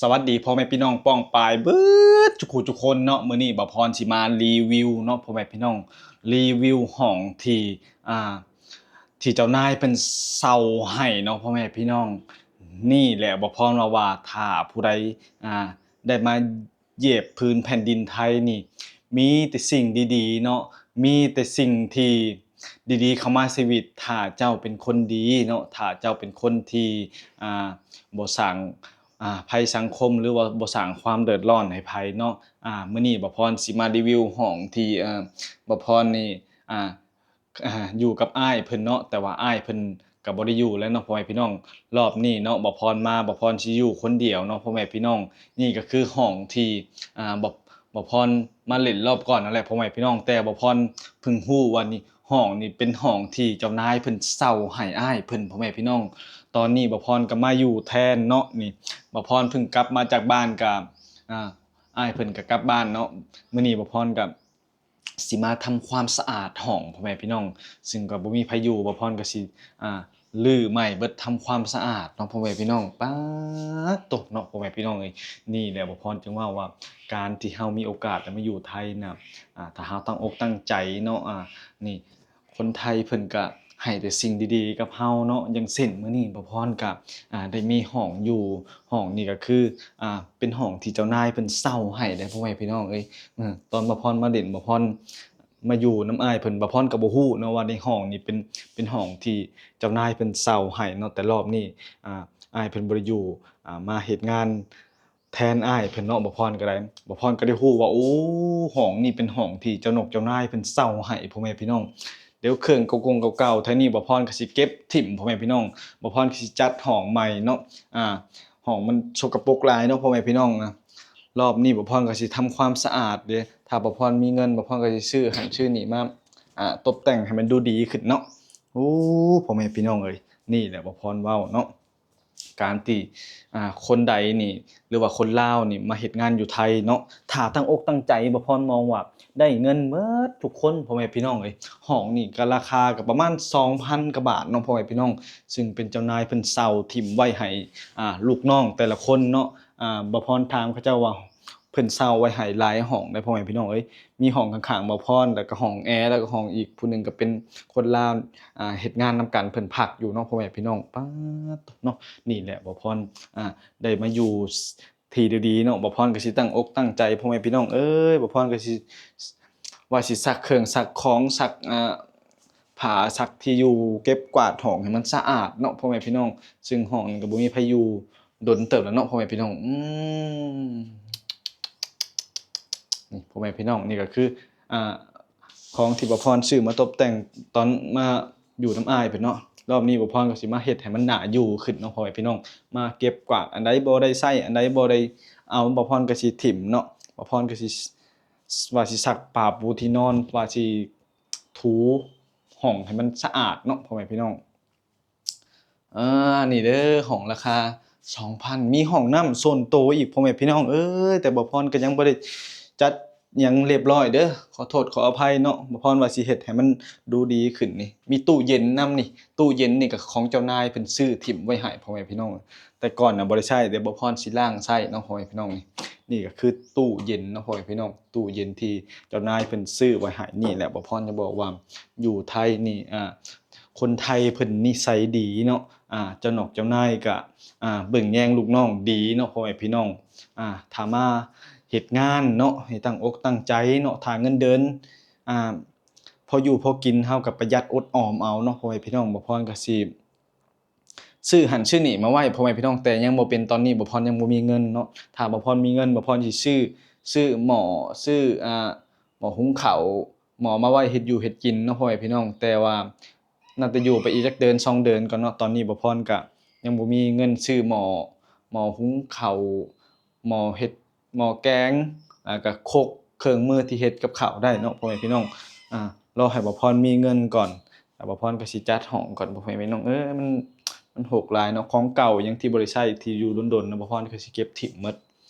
ສະຫວັດດີພໍ່ແມ່ພີ່ນ້ອງປ້ອງປາຍເບິດທຸກຜູ້ທຸກຄົນເນາະ. ມື້ນີ້ບ່າວພອນຊິມາຣີວິວເນາະ ພໍ່ແມ່ພີ່ນ້ອງ, ຣີວິວຫ້ອງທີ່ ອ່າ ທີ່ເຈົ້ານາຍເພິ່ນເຊົ່າໃຫ້ເນາະ ພໍ່ແມ່ພີ່ນ້ອງ. ນີ້ແຫຼະ ບ່າວພອນວ່າ ວ່າຖ້າຜູ້ໃດ ອ່າ ໄດ້ມາຢຽບພື້ນແຜ່ນດິນໄທນີ້ ມີແຕ່ສິ່ງດີໆເນາະ, ມີແຕ່ສິ່ງທີ່ດີໆເຂົ້າມາຊີວິດ ຖ້າເຈົ້າເປັນຄົນດີເນາະ, ຖ້າເຈົ້າເປັນຄົນທີ່ ອ່າ ບໍ່ສ້າງ ອ່າ ໄພສັງຄົມ ຫຼືວ່າບໍ່ສ້າງຄວາມເດືອດຮ້ອນໃຫ້ໃຜເນາະ. ອ່າ ມື້ນີ້ບ່າວພອນຊິມາຣີວິວຫ້ອງທີ່ ເອີ ບ່າວພອນນີ້ ອ່າ ອ່າ ຢູ່ກັບອ້າຍເພິ່ນເນາະ, ແຕ່ວ່າອ້າຍເພິ່ນກໍບໍ່ໄດ້ຢູ່ແລ້ວເນາະ ພໍ່ແມ່ພີ່ນ້ອງ. ລອບນີ້ເນາະ ບ່າວພອນມາ ບ່າວພອນຊິຢູ່ຄົນດຽວເນາະ ພໍ່ແມ່ພີ່ນ້ອງ. ນີ້ກໍຄືຫ້ອງທີ່ ອ່າ ບ່າວ ບ່າວພອນມາຫຼິ້ນລອບກ່ອນນັ້ນແຫຼະ ພໍ່ແມ່ພີ່ນ້ອງ, ແຕ່ບ່າວພອນເພິ່ງຮູ້ວ່ານີ້ ຫ້ອງນີ້ເປັນຫ້ອງທີ່ເຈົ້ານາຍເພິ່ນເຊົ່າໃຫ້ອ້າຍເພິ່ນ ພໍ່ແມ່ພີ່ນ້ອງ. ຕອນນີ້ບ່າວພອນກໍມາຢູ່ແທນເນາະ. ນີ້ບ່າວພອນເພິ່ງກັບມາຈາກບ້ານ ກໍ ອ່າ ອ້າຍເພິ່ນກໍກັບບ້ານເນາະ. ມື້ນີ້ບ່າວພອນກໍ ຊິມາທຳຄວາມສະອາດຫ້ອງ ພໍ່ແມ່ພີ່ນ້ອງ, ຊຶ່ງກໍບໍ່ມີໃຜຢູ່ ບ່າວພອນກໍຊິ ອ່າ ຮື້ໃໝ່ເບິດ ທຳຄວາມສະອາດເນາະ ພໍ່ແມ່ພີ່ນ້ອງ. ປາດໂທ້ເນາະ ພໍ່ແມ່ພີ່ນ້ອງເອີຍ, ນີ້ແຫຼະ ບ່າວພອນຈຶ່ງເວົ້າວ່າ ການທີ່ເຮົາມີໂອກາດໄດ້ມາຢູ່ໄທນະ ອ່າ ຖ້າເຮົາຕັ້ງອົກຕັ້ງໃຈເນາະ ອ່າ ນີ້ ຄົນໄທເພິ່ນກະໃຫ້ແຕ່ສິ່ງດີໆກັບເຮົາເນາະ. ຢ່າງເຊັ່ນ ມື້ນີ້ບ່າວພອນກະ ອ່າ ໄດ້ມີຫ້ອງຢູ່, ຫ້ອງນີ້ກະຄື ອ່າ ເປັນຫ້ອງທີ່ເຈົ້ານາຍເພິ່ນເຊົ່າໃຫ້ເດ້ ພໍ່ແມ່ພີ່ນ້ອງເອີຍ. ເອີ ຕອນບ່າວພອນມາຫຼິ້ນ ບ່າວພອນມາຢູ່ນຳອ້າຍເພິ່ນ ບ່າວພອນກະບໍ່ຮູ້ເນາະວ່າໃນຫ້ອງນີ້ເປັນ ເປັນຫ້ອງທີ່ເຈົ້ານາຍເພິ່ນເຊົ່າໃຫ້ເນາະ. ແຕ່ລອບນີ້ ອ່າ ອ້າຍເພິ່ນບໍ່ໄດ້ຢູ່ ອ່າ ມາເຮັດງານ ແທນອ້າຍເພິ່ນເນາະ ບ່າວພອນກໍໄດ້. ບ່າວພອນກໍໄດ້ຮູ້ວ່າ ໂອ້ ຫ້ອງນີ້ເປັນຫ້ອງທີ່ເຈົ້ານົກເຈົ້ານາຍເພິ່ນເຊົ່າໃຫ້ ພໍ່ແມ່ພີ່ນ້ອງ. ດຽວເຄື່ອງເກົ່າໆ ແຖວນີ້ບ່າວພອນກໍຊິເກັບຖິ້ມ ພໍ່ແມ່ພີ່ນ້ອງ, ບ່າວພອນກໍຊິຈັດຫ້ອງໃໝ່ເນາະ. ອ່າ ຫ້ອງມັນສົກກະປົກຫຼາຍເນາະ ພໍ່ແມ່ພີ່ນ້ອງນະ. ລອບນີ້ບ່າວພອນກໍຊິທຳຄວາມສະອາດເດ້. ຖ້າບ່າວພອນມີເງິນ ບ່າວພອນກໍຊິຊື້ຫັ້ນຊື້ນີ້ມາ ອ່າ ຕົບແຕ່ງໃຫ້ມັນດູດີຂຶ້ນເນາະ. ໂອ້ ພໍ່ແມ່ພີ່ນ້ອງເອີຍ, ນີ້ແຫຼະບ່າວພອນເວົ້າເນາະ. ການທີ່ ອ່າ ຄົນໃດນີ້ ຫຼືວ່າຄົນລາວນີ້ມາເຮັດງານຢູ່ໄທເນາະ, ຖ້າຕັ້ງອົກຕັ້ງໃຈ ບ່າວພອນມອງວ່າໄດ້ເງິນເບິດທຸກຄົນ ພໍ່ແມ່ພີ່ນ້ອງເອີຍ. ຫ້ອງນີ້ກໍລາຄາກໍປະມານສອງພັນກວ່າບາດເນາະ ພໍ່ແມ່ພີ່ນ້ອງ, ຊຶ່ງເປັນເຈົ້ານາຍເພິ່ນເຊົ່າຖິ້ມໄວ້ໃຫ້ ອ່າ ລູກນ້ອງແຕ່ລະຄົນເນາະ. ອ່າ ບ່າວພອນຖາມເຂົາເຈົ້າວ່າ ເພິ່ນເຊົ່າໄວ້ໃຫ້ຫຼາຍຫ້ອງເດ້ ພໍ່ແມ່ພີ່ນ້ອງເອີຍ. ມີຫ້ອງຂ້າງໆ ບ່າວພອນ ແລ້ວກໍຫ້ອງແອ ແລ້ວກໍຫ້ອງອີກຜູ້ໜຶ່ງກໍເປັນຄົນລາວ ອ່າ ເຮັດງານນຳກັນ ເພິ່ນພັກຢູ່ເນາະ ພໍ່ແມ່ພີ່ນ້ອງ. ປາດໂທ້ເນາະ, ນີ້ແຫຼະບ່າວພອນ ອ່າ ໄດ້ມາຢູ່ທີ່ດີໆເນາະ, ບ່າວພອນກໍຊິຕັ້ງອົກຕັ້ງໃຈ ພໍ່ແມ່ພີ່ນ້ອງເອີຍ. ບ່າວພອນກໍຊິ ວ່າຊິຊັກເຄື່ອງຊັກຂອງ ຊັກ ອ່າ ຜ້າ ຊັກທີ່ຢູ່ ເກັບກວາດຫ້ອງໃຫ້ມັນສະອາດເນາະ ພໍ່ແມ່ພີ່ນ້ອງ, ຊຶ່ງຫ້ອງນີ້ກໍບໍ່ມີໃຜຢູ່ ດົນເຕີບແລ້ວເນາະ ພໍ່ແມ່ພີ່ນ້ອງ. ອືມ ນີ້ ພໍ່ແມ່ພີ່ນ້ອງ, ນີ້ກໍຄື ອ່າ ຂອງທີ່ບ່າວພອນຊື້ມາຕົບແຕ່ງຕອນມາຢູ່ນຳອ້າຍເພິ່ນເນາະ. ລອບນີ້ບ່າວພອນກໍຊິມາເຮັດໃຫ້ມັນໜ້າຢູ່ຂຶ້ນເນາະ ພໍ່ແມ່ພີ່ນ້ອງ, ມາເກັບກວາດ ອັນໃດບໍ່ໄດ້ໃຊ້ ອັນໃດບໍ່ໄດ້ເອົາ ບ່າວພອນກໍຊິຖິ້ມເນາະ. ບ່າວພອນກໍຊິ ວ່າຊິຊັກຜ້າປູທີ່ນອນ ວ່າຊິ ຖູຫ້ອງໃຫ້ມັນສະອາດເນາະ ພໍ່ແມ່ພີ່ນ້ອງ. ເອີ ນີ້ເດີ ຫ້ອງລາຄາສອງພັນ ມີຫ້ອງນ້ຳສ່ວນໂຕອີກ ພໍ່ແມ່ພີ່ນ້ອງເອີຍ. ແຕ່ບ່າວພອນກໍຍັງບໍ່ໄດ້ຈັດຫຍັງຮຽບຮ້ອຍເດີ, ຂໍໂທດຂໍອະໄພເນາະ. ບ່າວພອນວ່າຊິເຮັດໃຫ້ມັນດູດີຂຶ້ນນີ້, ມີຕູ້ເຢັນນຳນີ້. ຕູ້ເຢັນນີ້ກໍຂອງເຈົ້ານາຍເພິ່ນຊື້ຖິ້ມໄວ້ໃຫ້ ພໍ່ແມ່ພີ່ນ້ອງ, ແຕ່ກ່ອນນະບໍ່ໄດ້ໃຊ້ ແຕ່ບ່າວພອນຊິລ້າງໃຊ້ເນາະ ພໍ່ແມ່ພີ່ນ້ອງ. ນີ້ ນີ້ກໍຄືຕູ້ເຢັນເນາະ ພໍ່ແມ່ພີ່ນ້ອງ, ຕູ້ເຢັນທີ່ເຈົ້ານາຍເພິ່ນຊື້ໄວ້ໃຫ້. ນີ້ແຫຼະ ບ່າວພອນຈະບອກວ່າຢູ່ໄທນີ້ ອ່າ ຄົນໄທເພິ່ນນິໄສດີເນາະ, ອ່າ ເຈົ້ານອກເຈົ້ານາຍກະ ອ່າ ເບິ່ງແຍງລູກນ້ອງດີເນາະ ພໍ່ແມ່ພີ່ນ້ອງ. ອ່າ ຖ້າມາເຮັດງານເນາະ ໃຫ້ຕັ້ງອົກຕັ້ງໃຈເນາະ, ຖ້າເງິນເດືອນ ອ່າ ພໍຢູ່ພໍກິນ ເຮົາກໍປະຢັດອົດອອມເອົາເນາະ ພໍ່ແມ່ພີ່ນ້ອງ. ບ່າວພອນກໍຊິ ຊື້ຫັ້ນຊື້ນີ້ມາໄວ້ ພໍ່ແມ່ພີ່ນ້ອງ, ແຕ່ຍັງບໍ່ເປັນຕອນນີ້, ບ່າວພອນຍັງບໍ່ມີເງິນເນາະ. ຖ້າບ່າວພອນມີເງິນ ບ່າວພອນຊິຊື້ ຊື້ໝໍ້ ຊື້ ອ່າ ໝໍ້ຫຸງເຂົ້າ, ໝໍ້ມາໄວ້ເຮັດຢູ່ເຮັດກິນເນາະ ພໍ່ແມ່ພີ່ນ້ອງ. ແຕ່ວ່າໜ້າຈະຢູ່ໄປອີກຈັກເດືອນສອງເດືອນກ່ອນເນາະ. ຕອນນີ້ບ່າວພອນກະຍັງບໍ່ມີເງິນຊື້ໝໍ້ ໝໍ້ຫຸງເຂົ້າ ໝໍ້ເຮັດ ໝໍ້ແກງ ແລ້ວກະຄົກ ເຄື່ອງມືທີ່ເຮັດກັບເຂົ້າໄດ້ເນາະ ພໍ່ແມ່ພີ່ນ້ອງ. ອ່າ ລໍໃຫ້ບ່າວພອນມີເງິນກ່ອນ ແລ້ວບ່າວພອນກໍຊິຈັດຫ້ອງກ່ອນ ພໍ່ແມ່ພີ່ນ້ອງເອີຍ. ມັນ ມັນຮົກຫຼາຍເນາະ, ຂອງເກົ່າຫຍັງທີ່ບໍ່ໄດ້ໃຊ້ ທີ່ຢູ່ດົນໆນະ ບ່າວພອນກໍຊິເກັບຖິ້ມໝົດ.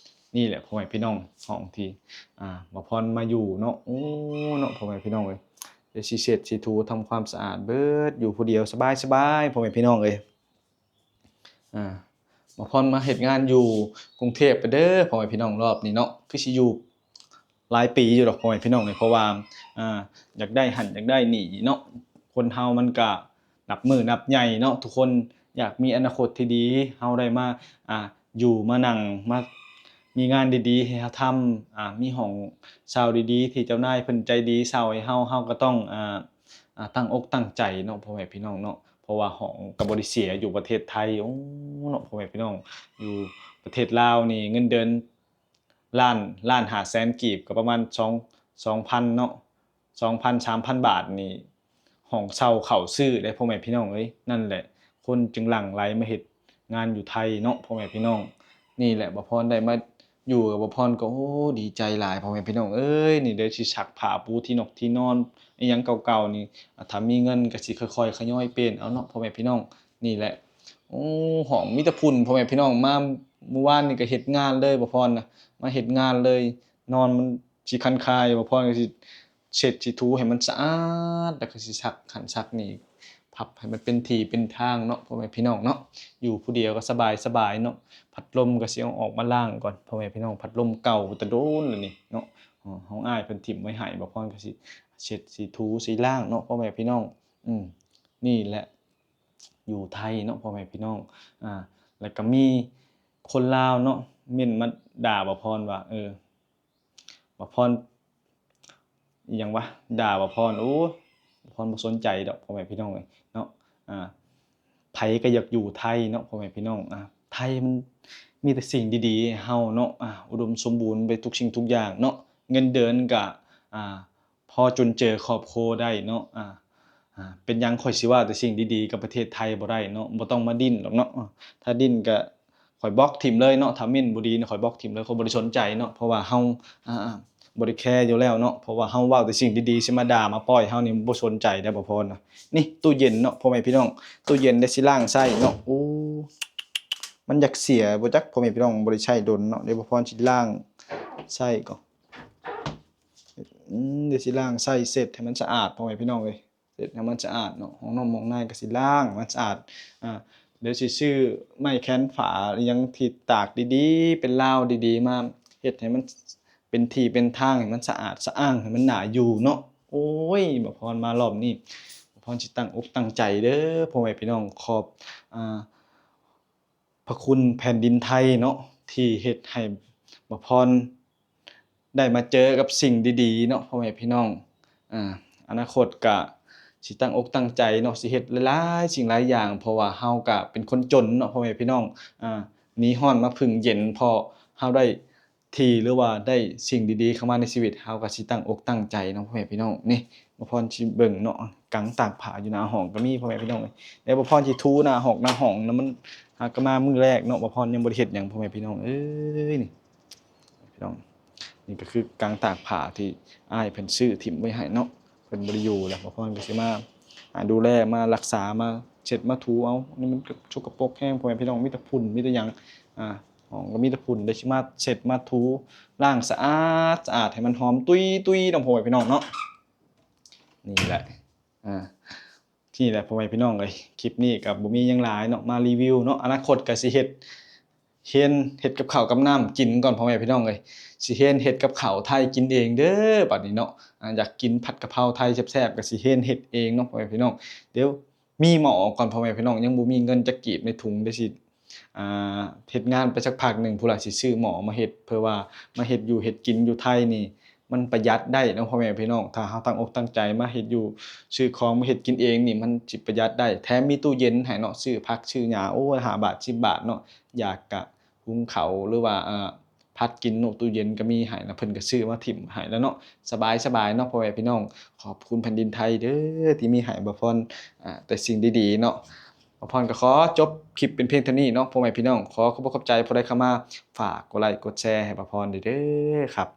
ນີ້ແຫຼະ ພໍ່ແມ່ພີ່ນ້ອງ ຫ້ອງທີ່ ອ່າ ບ່າວພອນມາຢູ່ເນາະ. ໂອ້ ເນາະ ພໍ່ແມ່ພີ່ນ້ອງເອີຍ, ດຽວຊິເຊັດຊິຖູ ທຳຄວາມສະອາດເບິດ ຢູ່ຜູ້ດຽວສະບາຍໆ ພໍ່ແມ່ພີ່ນ້ອງເອີຍ. ອ່າ ບ່າວພອນມາເຮັດງານຢູ່ກຸງເທບເດີພໍ່ແມ່ພີ່ນ້ອງ ລອບນີ້ເນາະ ຄືຊິຢູ່ຫຼາຍປີຢູ່ດອກພໍ່ແມ່ພີ່ນ້ອງເອີຍ ເພາະວ່າ ອ່າ ຢາກໄດ້ຫັ້ນຢາກໄດ້ນີ້ເນາະ ຄົນເຮົາມັນກະນັບມື້ນັບໃຫຍ່ເນາະ ທຸກຄົນຢາກມີອະນາຄົດທີ່ດີ ເຮົາໄດ້ມາ ອ່າ ຢູ່ມານັ່ງ ມາມີງານດີໆໃຫ້ເຮົາທຳ ອ່າ ມີຫ້ອງເຊົ່າດີໆທີ່ເຈົ້ານາຍເພິ່ນໃຈດີເຊົ່າໃຫ້ເຮົາ ເຮົາກໍຕ້ອງ ອ່າ ອ່າ ຕັ້ງອົກຕັ້ງໃຈເນາະ ພໍ່ແມ່ພີ່ນ້ອງເນາະ ເພາະວ່າຫ້ອງກໍບໍ່ໄດ້ເສຍຢູ່ປະເທດໄທ ໂອ້ ເນາະ ພໍ່ແມ່ພີ່ນ້ອງ ຢູ່ປະເທດລາວນີ້ເງິນເດືອນລ້ານ ລ້ານຫ້າແສນກີບ ກໍປະມານສອງ ສອງພັນເນາະ ສອງພັນ ສາມພັນບາດນີ້ ຫ້ອງເຊົ່າເຂົ້າຊື້ເດ້ ພໍ່ແມ່ພີ່ນ້ອງເອີຍ ນັ້ນແຫຼະ ຄົນຈຶ່ງຫຼັ່ງໄຫຼມາເຮັດງານຢູ່ໄທເນາະ ພໍ່ແມ່ພີ່ນ້ອງ ນີ້ແຫຼະ ບ່າວພອນໄດ້ມາ ຢູ່ກັບບ່າວພອນກໍ ໂອ້ ດີໃຈຫຼາຍ ພໍ່ແມ່ພີ່ນ້ອງເອີຍ ນີ້ເດີ ຊິຊັກຜ້າປູທີ່ນົກທີ່ນອນ ອີ່ຫຍັງເກົ່າໆນີ້ ອ່າ ຖ້າມີເງິນກໍຊິຄ່ອຍໆຂະຫຍອຍເປນເອົາເນາະ ພໍ່ແມ່ພີ່ນ້ອງ ນີ້ແຫຼະ ໂອ້ ຫ້ອງມີແຕ່ຝຸ່ນ ພໍ່ແມ່ພີ່ນ້ອງ ມາມື້ວານນີ້ກໍເຮັດງານເລີຍ ບ່າວພອນນະ ມາເຮັດງານເລີຍ ນອນມັນຊິຄັນຄາຍ ບ່າວພອນກໍຊິ ເຊັດຊິຖູໃຫ້ມັນສະອາດ ແລ້ວກໍຊິຊັກຫັ້ນຊັກນີ້ ພັບໃຫ້ມັນເປັນທີ່ເປັນທາງເນາະ ພໍ່ແມ່ພີ່ນ້ອງເນາະ ຢູ່ຜູ້ດຽວກໍສະບາຍສະບາຍເນາະ ພັດລົມກໍຊິເອົາອອກມາລ້າງກ່ອນ ພໍ່ແມ່ພີ່ນ້ອງ ພັດລົມເກົ່າແຕ່ດົນແລ້ວນີ້ເນາະ ເອີ ຂອງອ້າຍເພິ່ນຖິ້ມໄວ້ໃຫ້ ບ່າວພອນກໍຊິເຊັດຊິຖູຊິລ້າງເນາະ ພໍ່ແມ່ພີ່ນ້ອງ ອືມ ນີ້ແຫຼະ ຢູ່ໄທເນາະ ພໍ່ແມ່ພີ່ນ້ອງ ອ່າ ແລ້ວກໍມີຄົນລາວເນາະ ເມັ້ນມາດ່າບ່າວພອນວ່າ ເອີ ບ່າວພອນ ອີ່ຫຍັງວະ ດ່າບ່າວພອນ ໂອ້ ບ່າວພອນບໍ່ສົນໃຈດອກ ພໍ່ແມ່ພີ່ນ້ອງເອີຍເນາະ ອ່າ ໃຜກໍຢາກຢູ່ໄທເນາະ ພໍ່ແມ່ພີ່ນ້ອງ ອ່າ ໄທມັນມີແຕ່ສິ່ງດີໆໃຫ້ເຮົາເນາະ ອ່າ ອຸດົມສົມບູນໄປທຸກສິ່ງທຸກຢ່າງເນາະ ເງິນເດືອນກໍ ອ່າ ພໍຈຸນເຈືອຄອບຄົວໄດ້ເນາະ ອ່າ ອ່າ ເປັນຫຍັງຂ້ອຍຊິເວົ້າແຕ່ສິ່ງດີໆກັບປະເທດໄທບໍ່ໄດ້ເນາະ ບໍ່ຕ້ອງມາດີ້ນດອກເນາະ ຖ້າດີ້ນກໍ ຂ້ອຍບລັອກຖິ້ມເລີຍເນາະ ຖ້າເມັ້ນບໍ່ດີນະ ຂ້ອຍບລັອກຖິ້ມເລີຍ ຂ້ອຍບໍ່ໄດ້ສົນໃຈເນາະ ເພາະວ່າເຮົາ ອ່າ ບໍ່ໄດ້ແຄຢູ່ແລ້ວເນາະ ເພາະວ່າເຮົາເວົ້າແຕ່ສິ່ງດີໆ ຊິມາດ່າມາປ້ອຍເຮົານີ້ ບໍ່ສົນໃຈໄດ໋ ບ່າວພອນນະ ນີ້ຕູ້ເຢັນເນາະ ພໍ່ແມ່ພີ່ນ້ອງ ຕູ້ເຢັນໄດ້ຊິລ້າງໃຊ້ເນາະ ໂອ້ ມັນຢາກເສຍບໍ່ຈັກ ພໍ່ແມ່ພີ່ນ້ອງ ບໍ່ໄດ້ໃຊ້ດົນເນາະ ດຽວບ່າວພອນຊິລ້າງໃຊ້ກ່ອນ ອືມ ດຽວຊິລ້າງໃຊ້ເຊັດໃຫ້ມັນສະອາດ ພໍ່ແມ່ພີ່ນ້ອງເອີຍ ເຮັດໃຫ້ມັນສະອາດເນາະ ຫ້ອງນ້ຳຫ້ອງໃນກໍຊິລ້າງໃຫ້ມັນສະອາດ ອ່າ ດຽວຊິຊື້ໄມ້ແຂວນຝາອີ່ຫຍັງທີ່ຕາກດີໆ ເປັນລາວດີໆ ມາເຮັດໃຫ້ມັນເປັນທີ່ເປັນທາງ ໃຫ້ມັນສະອາດສະອ້າງ ໃຫ້ມັນໜ້າຢູ່ເນາະ ໂອ້ຍ ບ່າວພອນມາລອບນີ້ ບ່າວພອນຊິຕັ້ງອົກຕັ້ງໃຈເດີ ພໍ່ແມ່ພີ່ນ້ອງ ຂອບ ອ່າ ພະຄຸນແຜ່ນດິນໄທເນາະ ທີ່ເຮັດໃຫ້ບ່າວພອນໄດ້ມາເຈີກັບສິ່ງດີໆເນາະ ພໍ່ແມ່ພີ່ນ້ອງ ອາ ອະນາຄົດກະຊິຕັ້ງອົກຕັ້ງໃຈເນາະ ຊິເຮັດຫຼາຍໆສິ່ງຫຼາຍຢ່າງ ເພາະວ່າເຮົາກະເປັນຄົນຈົນເນາະ ພໍ່ແມ່ພີ່ນ້ອງ ອາ ໜີຮ້ອນມາເພິ່ງເຢັນ ເພາະເຮົາໄດ້ທີ່ ຫຼືວ່າໄດ້ສິ່ງດີໆເຂົ້າມາໃນຊີວິດ ເຮົາກະຊິຕັ້ງອົກຕັ້ງໃຈເນາະ ພໍ່ແມ່ພີ່ນ້ອງ ນີ້ ບ່າວພອນຊິເບິ່ງເນາະ ກັງຕາກຜ້າຢູ່ໜ້າຫ້ອງກໍມີ ພໍ່ແມ່ພີ່ນ້ອງເອີຍ ແລ້ວບ່າວພອນຊິຖູໜ້າຫ້ອງ ໜ້າຫ້ອງນະ ມັນຫາກະມາມື້ແລກເນາະ ບ່າວພອນຍັງບໍ່ໄດ້ເຮັດຫຍັງ ພໍ່ແມ່ພີ່ນ້ອງເອີຍ ນີ້ ພີ່ນ້ອງ ນີ້ກໍຄືກາງຕາກຜ້າທີ່ອ້າຍເພິ່ນຊື້ຖິ້ມໄວ້ໃຫ້ເນາະ ເພິ່ນບໍ່ໄດ້ຢູ່ແລ້ວ ບ່າວພອນກໍຊິມາ ອ່າ ດູແລ ມາລັກສາ ມາເຊັດມາຖູເອົາ ນີ້ມັນກໍສົກກະປົກແຮງ ພໍ່ແມ່ພີ່ນ້ອງ ມີແຕ່ຝຸ່ນ ມີແຕ່ຫຍັງ ອ່າ ຫ້ອງກໍມີແຕ່ຝຸ່ນ ເລີຍຊິມາເຊັດມາຖູ ລ້າງສະອາດສະອາດ ໃຫ້ມັນຫອມຕຸຍໆເນາະ ພໍ່ແມ່ພີ່ນ້ອງເນາະ ນີ້ແຫຼະ ອ່າ ນີ້ແຫຼະ ພໍ່ແມ່ພີ່ນ້ອງເອີຍ ຄລິບນີ້ກໍບໍ່ມີຫຍັງຫຼາຍເນາະ ມາຣີວິວເນາະ ອະນາຄົດກໍຊິເຮັດ ຮຽນເຮັດກັບເຂົ້າກັບນ້ຳກິນກ່ອນ ພໍ່ແມ່ພີ່ນ້ອງເອີຍ ຊິຮຽນເຮັດກັບເຂົ້າໄທກິນເອງເດີ ບັດນີ້ເນາະ ອາ ຢາກກິນຜັດກະເພົາໄທແຊບໆ ກໍຊິຮຽນເຮັດເອງເນາະ ພໍ່ແມ່ພີ່ນ້ອງ ດຽວມີໝໍ້ກ່ອນ ພໍ່ແມ່ພີ່ນ້ອງ ຍັງບໍ່ມີເງິນຈັກກີບໃນຖົງ ດຽວຊິ ອ່າ ເຮັດງານໄປສັກພັກໜຶ່ງພຸ້ນລະ ຊິຊື້ໝໍ້ມາເຮັດ ເພື່ອວ່າມາເຮັດຢູ່ເຮັດກິນຢູ່ໄທນີ້ ມັນປະຢັດໄດ້ເນາະ ພໍ່ແມ່ພີ່ນ້ອງ ຖ້າເຮົາຕັ້ງອົກຕັ້ງໃຈມາເຮັດຢູ່ ຊື້ຂອງມາເຮັດກິນເອງນີ້ ມັນຊິປະຢັດໄດ້ ແຖມມີຕູ້ເຢັນໃຫ້ເນາະ ຊື້ຜັກຊື້ຫຍ້າ ໂອ້ຍ ຫ້າບາດ ສິບບາດເນາະ ຢາກກະ ຫຸງເຂົ້າ ຫຼືວ່າ ເອີ ຜັດກິນນອກຕູ້ເຢັນກໍມີໃຫ້ນະ ເພິ່ນກໍຊື້ມາຖິ້ມໃຫ້ແລ້ວເນາະ ສະບາຍໆເນາະ ພໍ່ແມ່ພີ່ນ້ອງ ຂອບຄຸນແຜ່ນດິນໄທເດີ ທີ່ມີໃຫ້ບ່າວພອນ ອາ ແຕ່ສິ່ງດີໆເນາະ ບ່າວພອນກໍຂໍຈົບຄລິບເປັນພຽງເທົ່ານີ້ເນາະ ພໍ່ແມ່ພີ່ນ້ອງ ຂໍຂອບອົກຂອບໃຈຜູ້ໃດເຂົ້າມາ ຝາກກົດໄລກົດແຊໃຫ້ບ່າວພອນເດີ ເດີຄັບ